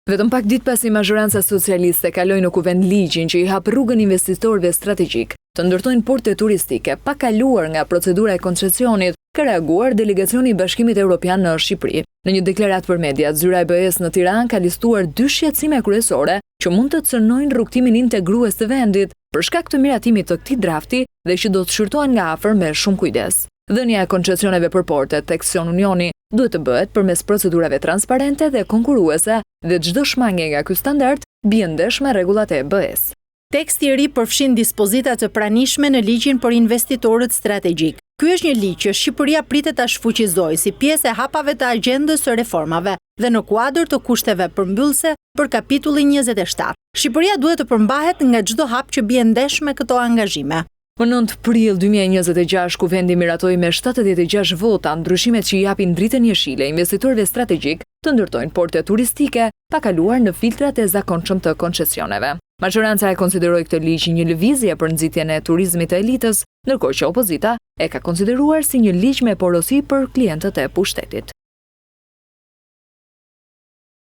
Vetëm pak ditë pasi mazhoranca socialiste kaloi në Kuvend ligjin që i hap rrugën investitorëve strategjikë të ndërtojnë porte turistike pa kaluar nga procedura e koncesionit, ka reaguar delegacioni i Bashkimit Europian në Shqipëri. Në një deklaratë për mediat, zyra e BE-së në Tiranë ka listuar dy shqetësime kryesore që mund të cënojnë rrugëtimin integrues të vendit për shkak të miratimit të këtij drafti dhe që do të shqyrtohen nga afër me shumë kujdes. Dhënia e koncesioneve për portet, thekson Unioni, duhet të bëhet përmes procedurave transparente dhe konkurruese dhe çdo shmangie nga ky standard bie ndesh me rregullat e BE-së. Teksti i ri përfshin dispozita të pranishme në ligjin për investitorët strategjikë. Ky është një ligj që Shqipëria pritet ta shfuqizojë si pjesë e hapave të agjendës së reformave dhe në kuadër të kushteve përmbyllëse për kapitullin 27. Shqipëria duhet të përmbahet nga çdo hap që bie ndesh me këto angazhime. Më 9 prill 2026, Kuvendi miratoi me 76 vota ndryshimet që i japin dritën jeshile investitorëve strategjikë të ndërtojnë porte turistike pa kaluar në filtrat e zakonshëm të koncesioneve. Mazhoranca e konsideroi këtë ligj një lëvizje për nxitjen e turizmit të elitës, ndërkohë që opozita e ka konsideruar si një ligj me porosi për klientët e pushtetit.